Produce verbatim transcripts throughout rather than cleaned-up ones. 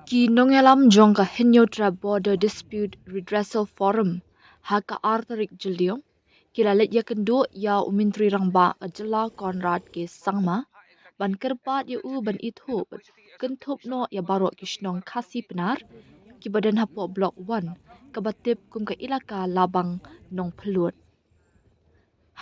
Ki nongïalam jong ka Hynñiewtrep Border Dispute Redressal Forum ha ka ar tarik Jylliew ki la leit ïakynduh ïa u Myntri Rangbah ka jylla Conrad K Sangma ban kyrpad ïa u ban ithuh bad kynthup noh ïa baroh ki shnong Khasi Pnar kiba don hapoh Block One kaba tip kum ka Elaka Labang Nongphyllut.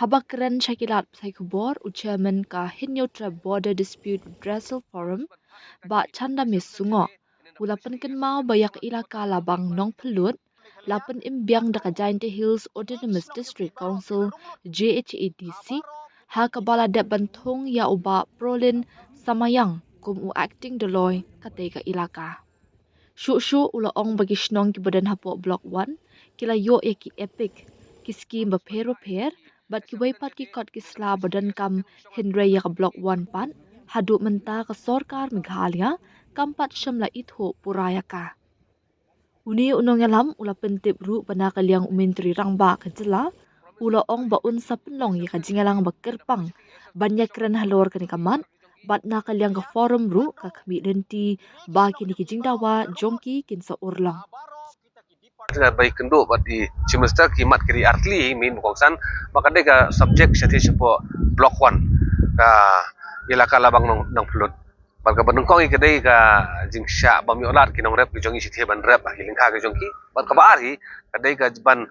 Haba kren sha ki lad pathai khubor, u Chairman ka Hynñiewtrep Border Dispute Redressal Forum, Bah Chandamis Sungoh, u la pynkynmaw ba ïa ka Elaka Labang Nongphyllut la pynim biang da ka Jaintia Hills Autonomous District Council, J H A D C, ha kaba la dep ban thung ïa u Bah Prolin Samayang kum u Acting Doloi katei ka elaka. Shuh shuh u la ong ba ki shnong kiba don hapoh Block One ki la ïoh ïa ki EPIC, ki skim bapher bapher bad kiwei pat ki kot ki sla ba donkam, hynrei ïa ka Block One pat haduh mynta ka sorkar Meghalaya kam pat shym la ithuh pura ïa ka. Une u nongïalam u la pyntip ruh ba na ka liang u Myntri Rangbah ka jylla u la ong ba un sa pynlong ïa ka jingïalang ba kyrpang ban ïakren halor kane ka mat, bad na ka liang ka forum ruh ka khmih lynti ba kine ki jingdawa jong ki kin sa urlong. Ïa ba ïakynduh bad i Chief Minister ki mat ki ri artylli, mynba kongsan ba ka dei ka subject shatei shapoh Block One, ka Elaka Labang Nong, Nongphyllut. Bad kaba nyngkong ïa ka dei ka jingshah bym ïoh lad ki nongrep ki jong ngi shatei ban rep ha ki lyngkha ki jong ki. Bad kaba ar hi ka dei ka ban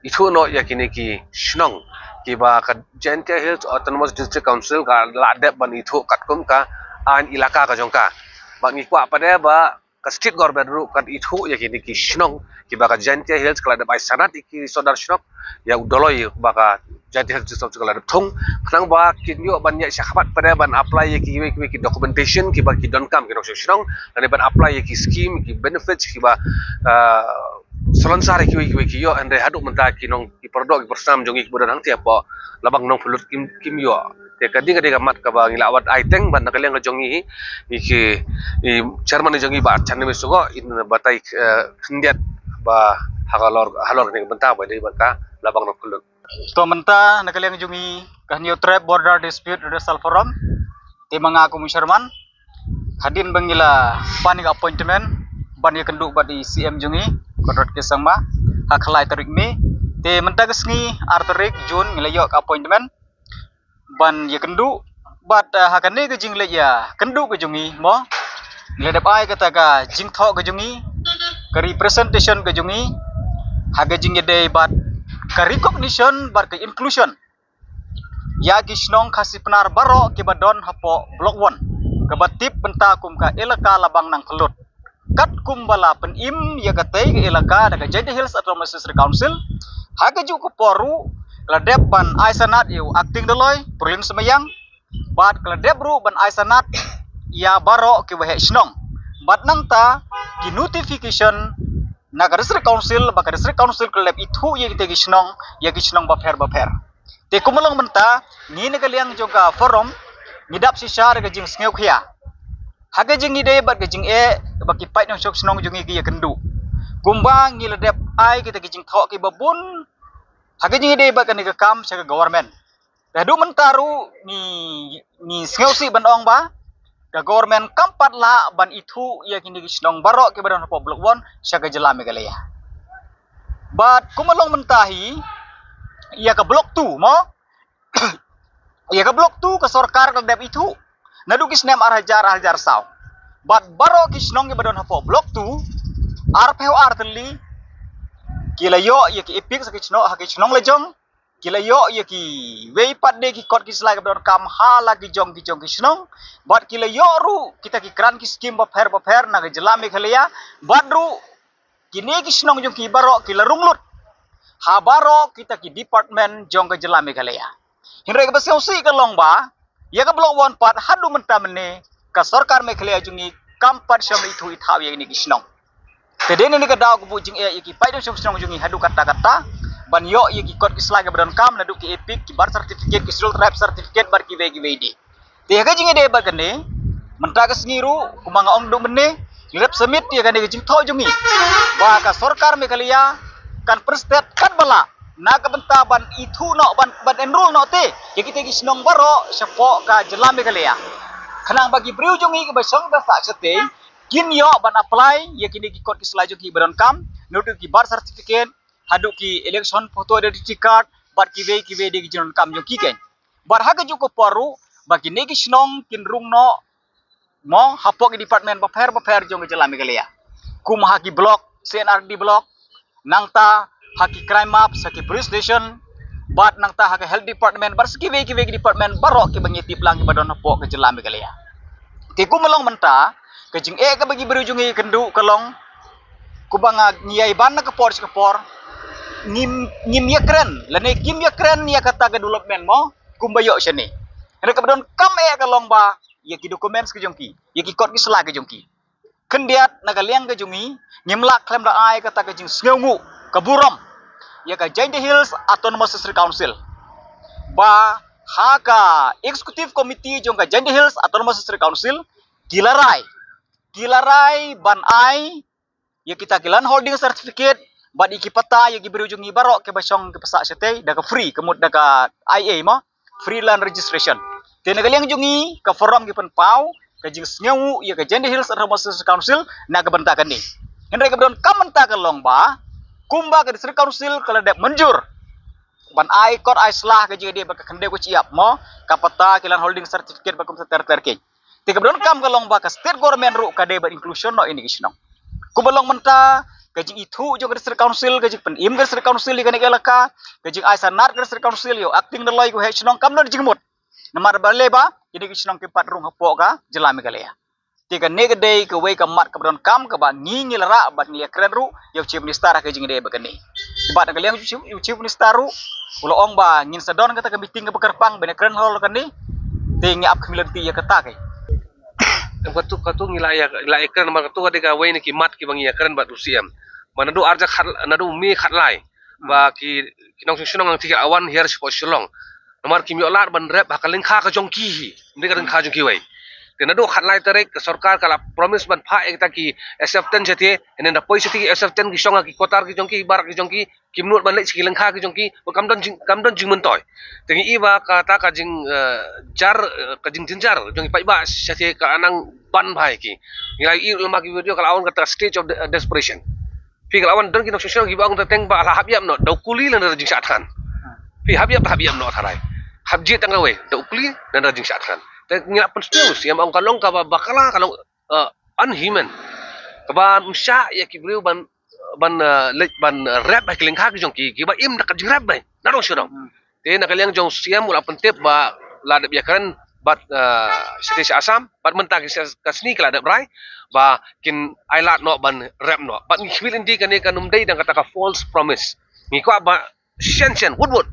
ithuh noh ïa kine ki shnong kiba ka Jaintia Hills Autonomous District Council ka la dep ban ithuh katkum ka aiñ elaka ka jong ka. Bad ngi kwah pat de ba ka state government ruh kan ithuh ïa kine ki shnong kiba ka Jaintia Hills ka la dep ai sanad ïa ki sordar shnong, ïa u Doloi ba ka Jaintia Hills District Council ka la dep thung, khnang ba kin ïoh ban ïaid shakhmat pat de ban apply ïa kiwei kiwei ki documentation kiba ki donkam ki nongshong shnong, lane ban apply ïa ki skim, ki benefits kiba, ah, salonsar ïa kiwei kiwei ki ïoh, hynrei haduh mynta ki nong, ki pyrdoh ki pyrsnam jong ngi kiba don hangtei hapoh Labang Nongphyllut kim, kim ïoh. Te ka dei, ka dei ka mat kaba ngi la wad ai teng bad na ka liang ka jong ngi, ngi ki, i chairman jong ngi Bah Chandamis Sungoh in batai, eh, khyndiat ba halor, halor kane ka bynta ba dei bad ka Labang Nongphyllut. To mynta na ka liang jong ngi ka Hynñiewtrep Border Dispute Redressal Forum, te ma nga kum u chairman, hadien ba ngi la pan ïa ka appointment ban ïakynduh bad i C M jong ngi Conrad K Sangma ha ka lai tarik May. Te mynta ka sngi ar tarik June ngi la ïoh ka appointment ban ïakynduh bad, eh, ha kane ka jingleit ïakynduh ka jong ngi mo, ngi la dep ai kata ka jingthoh ka jong ngi, ka representation ka jong ngi ha ka jingïadei bad ka recognition bad ka inclusion ïa ki shnong Khasi Pnar baroh kiba don hapoh Block One kaba tip bynta kum ka Elaka Labang Nongphyllut, katkum ba la pynim ïa katei ka elaka da ka Jaintia Hills Autonomous District Council. Ha kajuh ka por ruh la dep ban ai sanad ïa u Acting Doloi Prolin Samayang, bad ka la dep ruh ban ai sanad ïa baroh ki waheh shnong. Bad nangta ki notification na ka District Council ba ka District Council ka la dep ithuh ïa kitei ki shnong, ïa ki shnong bapher bapher. Te kumba long mynta ngi na ka liang jong ka forum ngi dap shisha da ka jingsngewkhia ha ka jingïadei bad ka jingeh ba ki paid nongshong shnong jong ngi ki ïakynduh. Kumba ngi la dep ai kita ki jingthoh kiba bun ha ka jingïadei bad kane ka kam sha ka government. Te haduh mynta ruh ngi, ngi sngewsih ban ong ba ka government kam pat lah ban ithuh ïa kine ki shnong baroh kiba don hapoh Block One sha ka jylla Meghalaya. Bad kumba long mynta hi ïa ka Block Two mo, ïa ka Block Two ka sorkar ka la dep ithuh naduh ki snem ar hajar, ar hajar saw. Bad baroh ki shnong kiba don hapoh Block Two, arphew ar tylli ki la ïoh ïa ki EPIC ha ki shnong, ha ki shnong la jong. Ki la ïoh ïa kiwei pat de ki kot ki sla kiba donkam ha la ki jong ki jong ki shnong. Bad ki la ïoh ruh kita ki grant ki skim bapher bapher na ka jylla Meghalaya. Bad ruh kine ki shnong jong ki baroh ki la rung lut ha baroh kita ki department jong ka jylla Meghalaya. Hynrei kaba sngewsih ka long ba ïa ka Block One pat haduh mynta mynne ka sorkar Meghalaya jong ngi kam pat shym la ithuh ithaw ïa kine ki shnong. Te dei na kane ka daw ka buh jingeh ïa ki paid nongshong shnong jong ngi haduh katta katta ban ïoh ïa ki kot ki sla kiba donkam naduh ki EPIC, ki birth certificate, ki Scheduled Tribe certificate bad kiwei kiwei de. Te ha ka jingïadei bad kane mynta ka sngi ruh kumba nga ong haduh mynne ngi la dep submit ïa kane ka jingthoh jong ngi ba ka sorkar Meghalaya kan pynstet katba lah na ka bynta ban ithuh noh, ban, ban enrol noh te ïa kita ki shnong baroh shapoh ka jylla Meghalaya. Khnang ba ki briew jong ngi kiba shong ba sah shatei kin ïoh ban apply ïa kine ki kot ki sla jong ki ba donkam, naduh ki birth certificate haduh ki election photo identity card bad kiwei kiwei de ki jingdonkam jong ki keiñ. Bad ha kajuh ka por ruh ba kine ki shnong kin rung noh mo hapoh ki department bapher bapher jong ka jylla Meghalaya, kum ha ki block, C and RD block, nangta ha ki crime map, ha ki police station, bad nangta ha ka health department bad sa kiwei kiwei ki department baroh kiba ngi tip lang kiba don hapoh ka jylla Meghalaya. Te kum ka long mynta ka jingeh kaba ki briew jong ngi kynduh ka long, kumba nga ngi ïai ban na ka por sha ka por, ngim ngim ïakren lane kim ïakren ïa kata ka development mo kumba ïoh shane. Hynrei kaba donkam eh ka long ba ïa ki documents ka jong ki, ïa ki kot ki sla ka jong ki. Khyndiat na ka liang ka jong ngi, ngim lah khlem da ai kata ka jingsngewnguh ka burom ïa ka Jaintia Hills Autonomous District Council ba ha ka executive committee jong ka Jaintia Hills Autonomous District Council ki la rai, ki la rai ban ai ïa kita ki land holding certificate bad ïa ki patta ïa ki briew jong ngi baroh kiba shong kiba sah shatei da ka free, ka mut da ka I A mo, free land registration. Te na ka liang jong ngi ka forum ki pynpaw ka jingsngewnguh ïa ka Jaintia Hills Autonomous District Council na ka bynta kane. Hynrei kaba donkam mynta ka long ba kumba ka district council ka la dep mynjur ban ai kot ai sla ka jingïadei bad ka khyndew ka shyiap mo, ka patta, ki land holding certificate bad kumta ter ter keiñ. Te kaba donkam ka long ba ka state government ruh ka dei ban inclusion noh ïa kine ki shnong. Kumba long mynta ka jingithuh jong ka district council, ka jingpynim ka district council ïa kane ka elaka, ka jingai sanad ka district council ïa u acting doloi ka waheh shnong kam don jingmut. Namar balei ba kine ki shnong kim pat rung hapoh ka jylla Meghalaya. Te kane ka dei kawei ka mat kaba donkam kaba ngi ngi la rah bad ngi la kren ruh ïa u Chief Minister ha ka jingïadei bad kane. Bad na ka liang u Chief, u Chief Minister ruh u la ong ba ngin sa don kata ka meeting kaba kyrpang ban ïakren halor kane. Te ngi ap khmih lynti ïa kata keiñ. Em, katu katu ngi la ïa, la ïakren namar katu ka dei kawei na ki mat kiba ngi ïakren bad u C M. Ba naduh arja khat, naduh mi khatlai ba ki, ki nongshong shnong nangta ki la wan hiar shapoh Shillong. Namar kim ïoh lad ban rep ha ka lyngkha ka jong ki hi, ym dei ka lyngkha jong kiwei. Te naduh khatlai tarik ka sorkar ka la promise ban phah ïa kita ki S F ten shatei, hynrei da poi shatei ki S F ten ki shong ha ki quarter ki jong ki, barak ki jong ki, kim nud ban leit sha ki lyngkha ki jong ki, ba kam don jing, kam don jingmyntoi. Te ngi i ba kata ka jing, eh, jar, eh, ka jingjynjar jong ki paidbah shatei ka nang ban bha ïa ki. Ngi la i lem ha ki video ka la wan kata ka stage of de-, desperation. Phi ka la wan don ki nongshong shnong kiba ong teng ba la hap ïap noh, da u kuli lane da jingshah thngan. Phi hap ïap, hap ïap noh tharai. Hap jied tang kawei, da u kuli lane da jingshah thngan. Te ngi la pynsngew, ïa ma ong ka long kaba bakla, ka long, eh, unhuman. Kaba ym shah ïa ki briew ban, ban, eh, leit ban rep ha ki lyngkha ki jong ki, kiba im da ka jingrep beit. Na dong shu dong. Te na ka liang jong u C M u la pyntip ba la dep ïakren bad, eh, shatei sha Assam, bad mynta ki sha, ka sngi ki la dep rai ba kin ailad noh ban rep noh. Bad ngi khmih lynti kane kan ym dei dang kata ka false promise. Ngi kwah ba shen shen wut wut.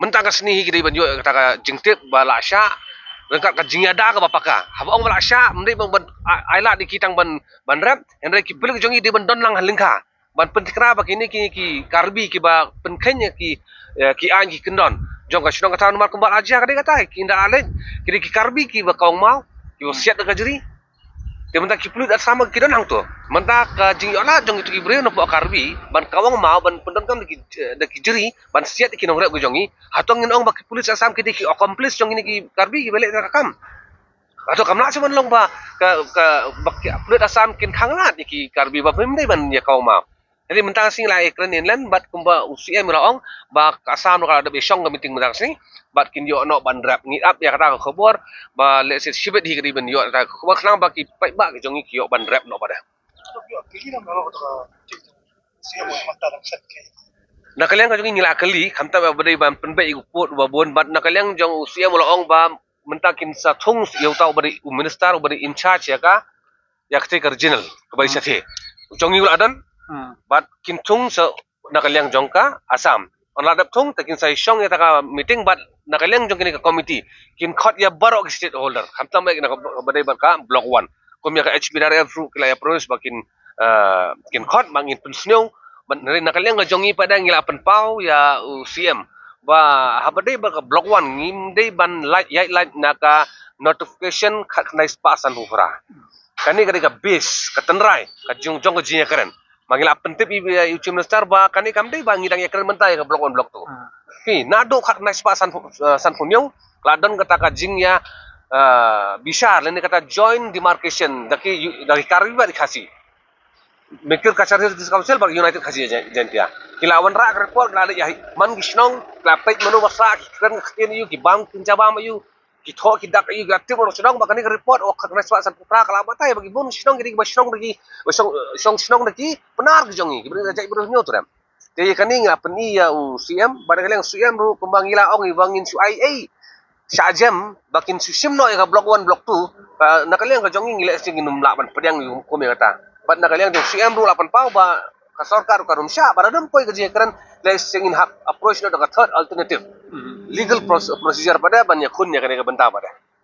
Mynta ka sngi hi ki dei ban ïoh kata ka jingtip ba la shah ryngkat ka jingïada kaba paka. Haba ong ba la shah, ym dei ban, ban a-, ailad ïa ki tang ban, ban rep, hynrei ki pulit jong ngi dei ban don lang ha lyngkha ban pynthikna ba kine ki, ki Karbi kiba pynkheiñ ïa ki, eh, ki aiñ ki kyndon jong ka shnong ka thaw, namar kumba la jia ka dei kata, ki ynda la leit ki dei ki Karbi kiba kawang maw, kiba siat da ka jri. Te mynta ki pulit Assam ki don hangto. Mynta ka jingïoh lad jong kitu ki briew na pdeng Karbi ban kawang maw, ban pyndonkam da ki, eh, da ki jri, ban siat ïa ki nongrep ki jong ngi. Hato ngin ong ba ki pulit Assam ki dei ki accomplice jong kine ki Karbi kiba leh kata ka kam? Hato kam lah shuh ban long ba ka, ka, ba ki pulit Assam kin khanglad ïa ki Karbi ba phim dei ban ïa kawang maw? Hynrei mynta ka sngi la ïakren ïa lyndet bad kumba u C M u la ong ba ka Assam ruh ka la dep ïashong ka meeting mynta ka sngi bad kin ïoh noh ban rep. Ngi ap ïa kata ka khubor ba lehse shibit hi ka dei ban ïoh kata ka khubor khnang ba ki paidbah ki jong ngi ki ïoh ban rep noh pat de. Na ka liang ka jong ngi ngi la kylli, khamtam ba dei ban pynbeit ïa u pud uba bun, bad na ka liang jong u C M u la ong ba mynta kin sa thung ïa uta uba dei u minister uba dei in charge ïa ka, ïa kata ka regional kaba dei shatei. U jong ngi u la don, bad kin thung sa na ka liang jong ka Assam. Haba la dep thung te kin sa ïashong ïa kata ka meeting bad na ka liang jong kane ka committee kin khot ïa baroh ki stakeholder. Khamtam ba ïa kane kaba dei bad ka block one. Kum ïa ka H B R F ruh ki la ïa promise ba kin, eh, kin khot ba ngin pynsngew. Bad na ka liang ka jong ngi pat de ngi la pynpaw ïa u C M ba haba dei bad ka block one ngim dei ban lait, ïaid lait na ka notification khatkhyndai spah sanphew phra. Kane ka dei ka base, ka tynrai ka jong, jong ka jingïakren. Ba ngi la pyntip ïa, ïa u Chief Minister ba kane kam dei ba ngi dang ïakren mynta ïa ka block one block two. Phi, naduh khatkhyndai spah sanphew, eh, sanphew hynñiew la don kata ka jingïa, uh, bishar lane kata joint demarcation da ki da ki Karbi bad ki Khasi. Mekir Cachar Hills District Council bad United Khasi Jaintia ki la wanrah ka report, ki la leit ïa man ki shnong, ki la peit mano ba sah, ki kren ka ktien aïu, ki bam ki jabam aïu, ki thoh ki dak aïu, ki la tip mano shnong. Bad kane ka report, oh, ka Khynnah Sohra Sanpukpra ka la batai ba ki bun shnong ki dei kiba shnong da ki ba shnong, shnong da ki Pnar ki jong ngi, kiba dei na jaitbynriew Hynñiewtrep. Te ïa kane nga pyni ïa u C M, bad na ka liang u C M ruh kumba ngi la ong ïa ba ngin shu ai ei shah jem ba kin shu shim noh ïa ka block one, block two, ka na ka liang ka jong ngi, ngi leh shisha ngin ym lah ban pdiang ïa u kum ïa kata. Bad na ka liang jong u C M ruh la pynpaw ba ka sorkar ruh ka rung shah, bad lada ym poi ka jingkren, leh shisha ngin hap approach noh da ka third alternative legal proce- procedure pat de ban ïakhun ïa kane ka bynta pat de.